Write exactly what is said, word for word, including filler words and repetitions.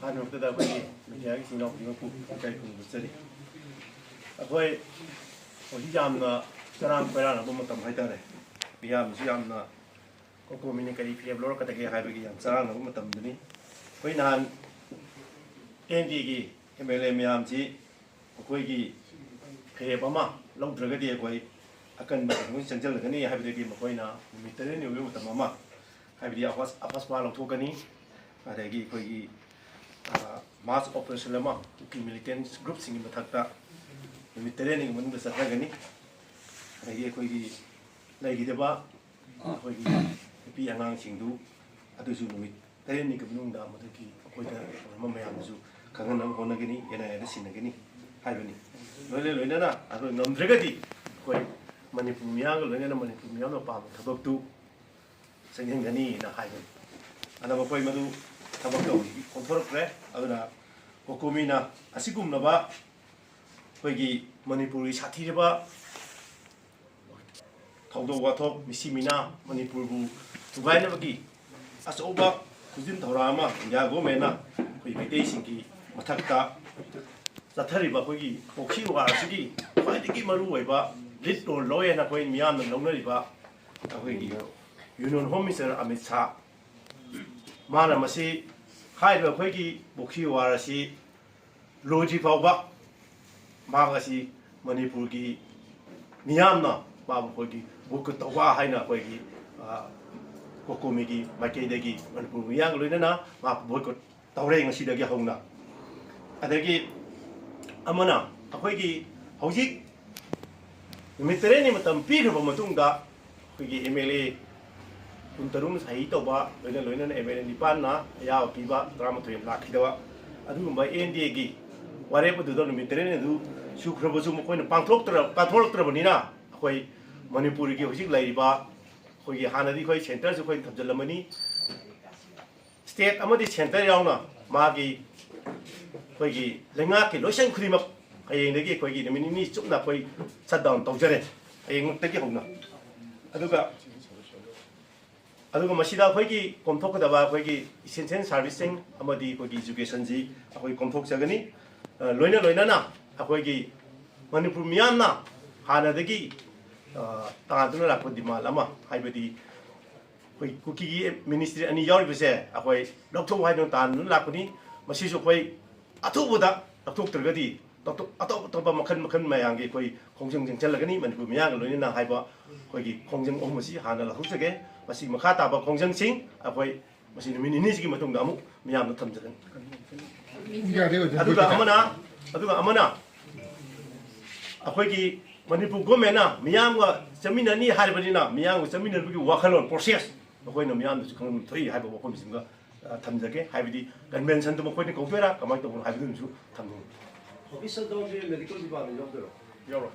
ꯑꯍꯥꯟꯕꯃꯛꯇꯗ ꯑꯩꯈꯣꯏꯒꯤ ꯃꯦꯗꯤꯌꯥꯒꯤ ꯏꯆꯤꯟ ꯏꯅꯥꯎ ꯈꯨꯗꯤꯡꯃꯛꯄꯨ ꯏꯀꯥꯏ ꯈꯨꯝꯅꯖꯔꯤ꯫ ꯑꯩꯈꯣꯏ ꯍꯧꯖꯤꯛ ꯌꯥꯝꯅ ꯆꯔꯥꯡ ꯈꯣꯏꯔꯥꯡꯅꯕ ꯃꯇꯝ ꯍꯥꯏꯇꯥꯔꯦ꯫ ꯃꯤꯌꯥꯝꯁꯨ ꯌꯥꯝꯅ ꯀꯣꯀꯣꯃꯤꯅ ꯀꯔꯤ ꯐꯤꯔꯦꯞ ꯂꯧꯔꯛꯀꯗꯒꯦ ꯍꯥꯏꯕꯒꯤ ꯌꯥꯝ ꯆꯔꯥꯡꯅꯕ ꯃꯇꯝꯗꯅꯤ꯫ ꯑꯩꯈꯣꯏ ꯅꯍꯥꯟ ꯑꯦꯟ ꯗꯤꯒꯤ ꯑꯦꯝ ꯑꯦꯜ ꯑꯦ ꯃꯌꯥꯝꯁꯤ ꯑꯩꯈꯣꯏꯒꯤ ꯐꯤꯔꯦꯞ ꯑꯃ ꯂꯧꯗ꯭ꯔꯒꯗꯤ ꯑꯩꯈꯣꯏ ꯑꯀꯟꯕ ꯀꯩꯅꯣ ꯆꯪꯁꯤꯜꯂꯒꯅꯤ ꯍꯥꯏꯕꯗꯒꯤ ꯃꯈꯣꯏꯅ ꯅꯨꯃꯤꯠ ꯇꯔꯦꯠꯅꯤ ꯑꯣꯏꯕ ꯃꯇꯝ ꯑꯃ, ꯍꯥꯏꯕꯗꯤ ꯑꯐꯁ-, ꯑꯐꯁꯄꯥ ꯂꯧꯊꯣꯛꯀꯅꯤ, ꯑꯗꯒꯤ ꯑꯩꯈꯣꯏꯒꯤ, ꯑ, ꯃꯥꯁ ꯑꯣꯄꯔꯦꯁꯟ ꯑꯃ ꯀꯨꯀꯤ ꯃꯤꯂꯤꯇꯦꯟ ꯒ꯭ꯔꯨꯞꯁꯤꯡꯒꯤ ꯃꯊꯛꯇ ꯅꯨꯃꯤꯠ ꯇꯔꯦꯠꯅꯤꯒꯤ ꯃꯅꯨꯡꯗ ꯆꯠꯊꯒꯅꯤ꯫ ꯑꯗꯒꯤ ꯑꯩꯈꯣꯏꯒꯤ ꯂꯩꯈꯤꯗꯕ ꯑꯩꯈꯣꯏꯒꯤ ꯅꯨꯄꯤ ꯑꯉꯥꯡꯁꯤꯡꯗꯨ ꯑꯗꯨꯁꯨ ꯅꯨꯃꯤꯠ ꯇꯔꯦꯠꯅꯤꯒꯤ ꯃꯅꯨꯡꯗ ꯃꯗꯨꯒꯤ ꯑꯩꯈꯣꯏꯗ ꯇꯧꯔꯝꯕ ꯃꯌꯥꯝꯗꯨꯁꯨ ꯈꯪꯍꯟꯅꯕ ꯍꯣꯠꯅꯒꯅꯤ, ꯑꯦꯟ ꯑꯥꯏ ꯑꯦꯗ ꯁꯤꯟꯅꯒꯅꯤ ꯍꯥꯏꯕꯅꯤ꯫ ꯂꯣꯏꯅ ꯂꯣꯏꯅꯅ ꯑꯗꯨ ꯉꯝꯗ꯭ꯔꯒꯗꯤ ꯑꯩꯈꯣꯏ ꯃꯅꯤꯄꯨꯔ ꯃꯤꯌꯥꯝꯒ ꯂꯣꯏꯅꯅ ꯃꯅꯤꯄꯨꯔ ꯃꯤꯌꯥꯝꯅ ꯄꯥꯝꯕ ꯊꯕꯛꯇꯨ ꯆꯪꯁꯤꯟꯒꯅꯤꯅ ꯍꯥꯏꯕꯅꯤ꯫ ꯑꯗ ꯃꯈꯣꯏ ꯃꯗꯨ ꯊꯕꯛ ꯇꯧꯕꯒꯤ ꯑꯣꯟꯊꯣꯔꯛꯇ꯭ꯔꯦ꯫ ꯑꯗꯨꯅ ꯀꯣꯀꯣꯃꯤꯅ ꯑꯁꯤꯒꯨꯝꯂꯕ ꯑꯩꯈꯣꯏꯒꯤ ꯃꯅꯤꯄꯨꯔꯒꯤ ꯁꯥꯊꯤꯔꯕ ꯊꯧꯗꯣꯛ ꯋꯥꯊꯣꯛ, ꯃꯤꯁꯤ ꯃꯤꯅꯥ, ꯃꯅꯤꯄꯨꯔꯕꯨ ꯊꯨꯒꯥꯏꯅꯕꯒꯤ ꯑꯆꯧꯕ ꯈꯨꯖꯤꯟ ꯊꯧꯔꯥꯡ ꯑꯃ ꯏꯟꯗꯤꯌꯥ ꯒꯣꯔꯃꯦꯟꯅ ꯑꯩꯈꯣꯏ ꯃꯩꯇꯩꯁꯤꯡꯒꯤ ꯃꯊꯛꯇ ꯆꯠꯊꯔꯤꯕ ꯑꯩꯈꯣꯏꯒꯤ ꯄꯣꯛꯁꯤ ꯋꯥꯔ ꯑꯁꯤꯒꯤ ꯈ꯭ꯋꯥꯏꯗꯒꯤ ꯃꯔꯨꯑꯣꯏꯕ ꯂꯤꯗ ꯔꯣꯜ ꯂꯧꯋꯦꯅ ꯑꯩꯈꯣꯏ ꯃꯤꯌꯥꯝꯅ ꯂꯧꯅꯔꯤꯕ ꯑꯩꯈꯣꯏꯒꯤ union home minister Amit Shah, ꯃꯥꯅ ꯃꯁꯤ ꯍꯥꯏꯔꯤꯕ ꯑꯩꯈꯣꯏꯒꯤ ꯄꯣꯛꯁꯤ ꯋꯥꯔ ꯑꯁꯤ ꯂꯣꯏꯗ꯭ꯔꯤ ꯐꯥꯎꯕ ꯃꯍꯥꯛ ꯑꯁꯤ ꯃꯅꯤꯄꯨꯔꯒꯤ ꯃꯤꯌꯥꯝꯅ ꯃꯥꯕꯨ ꯑꯩꯈꯣꯏꯒꯤ ꯕꯣꯏꯀꯣꯠ ꯇꯧꯕ ꯍꯥꯏꯅ ꯑꯩꯈꯣꯏꯒꯤ, ꯑ, ꯀꯣꯀꯣꯃꯤꯒꯤ ꯃꯥꯏꯀꯩꯗꯒꯤ ꯃꯅꯤꯄꯨꯔ ꯃꯤꯌꯥꯝꯒ ꯂꯣꯏꯅꯅ ꯃꯥꯕꯨ ꯕꯣꯏꯀꯣꯠ ꯇꯧꯔꯦ ꯉꯁꯤꯗꯒꯤ ꯍꯧꯅ꯫ ꯑꯗꯒꯤ ꯑꯃꯅ ꯑꯩꯈꯣꯏꯒꯤ ꯍꯧꯖꯤꯛ ꯅꯨꯃꯤꯠ ꯇꯔꯦꯠꯅꯤ ꯃꯇꯝ ꯄꯤꯈ꯭ꯔꯕ ꯃꯇꯨꯡꯗ ꯑꯩꯈꯣꯏꯒꯤ ꯑꯦꯝ ꯑꯦꯜ ꯑꯦ ꯀꯨꯟꯇꯔꯨꯛꯅ ꯁꯍꯤ ꯇꯧꯕ, ꯂꯣꯏꯅ ꯂꯣꯏꯅꯅ ꯑꯦꯝ ꯑꯦꯜ ꯑꯦ ꯅꯤꯄꯥꯟꯅ ꯑꯌꯥꯕ ꯄꯤꯕ, ꯇꯔꯥꯃꯥꯊꯣꯏ ꯂꯥꯛꯈꯤꯗꯕ, ꯑꯗꯨꯒꯨꯝꯕ ꯑꯦꯟ ꯗꯤ ꯑꯦꯒꯤ ꯋꯥꯔꯦꯞ ꯑꯗꯨꯗ ꯅꯨꯃꯤꯠ ꯇꯔꯦꯠꯅꯤ ꯑꯗꯨ ꯁꯨꯈ꯭ꯔꯕꯁꯨ ꯃꯈꯣꯏꯅ ꯄꯥꯡꯊꯣꯛꯇ꯭ꯔ-, ꯄꯥꯡꯊꯣꯛꯂꯛꯇ꯭ꯔꯕꯅꯤꯅ ꯑꯩꯈꯣꯏ ꯃꯅꯤꯄꯨꯔꯒꯤ ꯍꯧꯖꯤꯛ ꯂꯩꯔꯤꯕ ꯑꯩꯈꯣꯏꯒꯤ ꯍꯥꯟꯅꯗꯤ ꯑꯩꯈꯣꯏ ꯁꯦꯟꯇꯔꯁꯨ ꯑꯩꯈꯣꯏꯅ ꯊꯝꯖꯤꯜꯂꯝꯃꯅꯤ꯫ ꯁ꯭ꯇꯦꯠ ꯑꯃꯗꯤ ꯁꯦꯟꯇꯔ ꯌꯥꯎꯅ ꯃꯥꯒꯤ ꯑꯩꯈꯣꯏꯒꯤ ꯂꯩꯉꯥꯛꯀꯤ ꯂꯣꯏꯁꯪ ꯈꯨꯗꯤꯡꯃꯛ ꯍꯌꯦꯡꯗꯒꯤ ꯑꯩꯈꯣꯏꯒꯤ ꯅꯨꯃꯤꯠ ꯅꯤꯅꯤ ꯆꯨꯞꯅ ꯑꯩꯈꯣꯏ ꯁꯠ ꯗꯥꯎꯟ ꯇꯧꯖꯔꯦ, ꯍꯌꯦꯡꯃꯛꯇꯒꯤ ꯍꯧꯅ꯫ ꯑꯗꯨꯒ ꯑꯗꯨꯒ ꯃꯁꯤꯗ ꯑꯩꯈꯣꯏꯒꯤ ꯀꯣꯝꯊꯣꯛꯀꯗꯕ ꯑꯩꯈꯣꯏꯒꯤ essential service ꯁꯤꯡ ꯑꯃꯗꯤ ꯑꯩꯈꯣꯏꯒꯤ education ꯁꯤ ꯑꯩꯈꯣꯏ ꯀꯣꯝꯊꯣꯛꯆꯒꯅꯤ꯫ ꯑ, ꯂꯣꯏꯅ ꯂꯣꯏꯅꯅ ꯑꯩꯈꯣꯏꯒꯤ ꯃꯅꯤꯄꯨꯔ ꯃꯤꯌꯥꯝꯅ ꯍꯥꯟꯅꯗꯒꯤ, ꯑ, ꯇꯥꯗꯨꯅ ꯂꯥꯛꯄ demand ꯑꯃ, ꯍꯥꯏꯕꯗꯤ ꯑꯩꯈꯣꯏ ꯀꯨꯀꯤꯒꯤ ministry ꯑꯅꯤ ꯌꯥꯎꯔꯤꯕꯁꯦ ꯑꯩꯈꯣꯏ ꯂꯧꯊꯣꯛꯎ ꯍꯥꯏꯗꯨꯅ ꯇꯥꯗꯨꯅ ꯂꯥꯛꯄꯅꯤ꯫ ꯃꯁꯤꯁꯨ ꯑꯩꯈꯣꯏ ꯑꯊꯨꯕꯗ ꯂꯧꯊꯣꯛꯇ꯭ꯔꯒꯗꯤ ꯑꯇꯣꯞ ꯑꯇꯣꯞ ꯑꯇꯣꯞꯄ ꯃꯈꯜ ꯃꯈꯜ ꯃꯌꯥꯝꯒꯤ ꯑꯩꯈꯣꯏ ꯈꯣꯡꯖꯪ ꯆꯪꯁꯤꯜꯂꯒꯅꯤ꯫ ꯃꯅꯤꯄꯨꯔ ꯃꯤꯌꯥꯝꯒ ꯂꯣꯏꯅꯅ ꯍꯥꯏꯕ ꯑꯩꯈꯣꯏꯒꯤ ꯈꯣꯡꯖꯪ ꯑꯍꯨꯝ ꯑꯁꯤ ꯍꯥꯟꯅ ꯂꯧꯊꯣꯛꯆꯒꯦ꯫ ꯃꯁꯤꯒꯤ ꯃꯈꯥ ꯇꯥꯕ ꯈꯣꯡꯖꯪꯁꯤꯡ ꯑꯩꯈꯣꯏ ꯃꯁꯤ ꯅꯨꯃꯤꯠ ꯅꯤꯅꯤꯁꯤꯒꯤ ꯃꯇꯨꯡꯗ ꯑꯃꯨꯛ ꯃꯤꯌꯥꯝꯗ ꯊꯝꯖꯒꯅꯤ꯫ ꯑꯗꯨꯒ ꯑꯃꯅ, ꯑꯗꯨꯒ ꯑꯃꯅ ꯑꯩꯈꯣꯏꯒꯤ ꯃꯅꯤꯄꯨꯔ government ꯅ ꯃꯤꯌꯥꯝꯒ ꯆꯠꯃꯤꯟꯅꯅꯤ ꯍꯥꯏꯔꯕꯅꯤꯅ ꯃꯤꯌꯥꯝꯒ ꯆꯠꯃꯤꯟꯅꯕꯒꯤ ꯋꯥꯈꯜꯂꯣꯟ process ꯑꯩꯈꯣꯏꯅ ꯃꯤꯌꯥꯝꯗꯁꯨ ꯈꯪꯍꯟꯕ ꯊꯣꯛꯏ ꯍꯥꯏꯕ ꯋꯥꯐꯝꯁꯤꯃꯒ, ꯑ, ꯊꯝꯖꯒꯦ꯫ ꯍꯥꯏꯕꯗꯤ convention ꯗꯨ ꯃꯈꯣꯏꯅ ꯀꯧꯗꯣꯏꯔꯥ ꯀꯃꯥꯏꯅ ꯇꯧꯕꯅꯣ ꯍꯥꯏꯕꯗꯨꯃꯁꯨ ꯊꯝꯖꯒꯦ꯫ Office shutdown ꯁꯦ medical department ꯌꯥꯎꯗꯣꯏꯔꯣ? ꯌꯥꯎꯔꯣꯏ꯫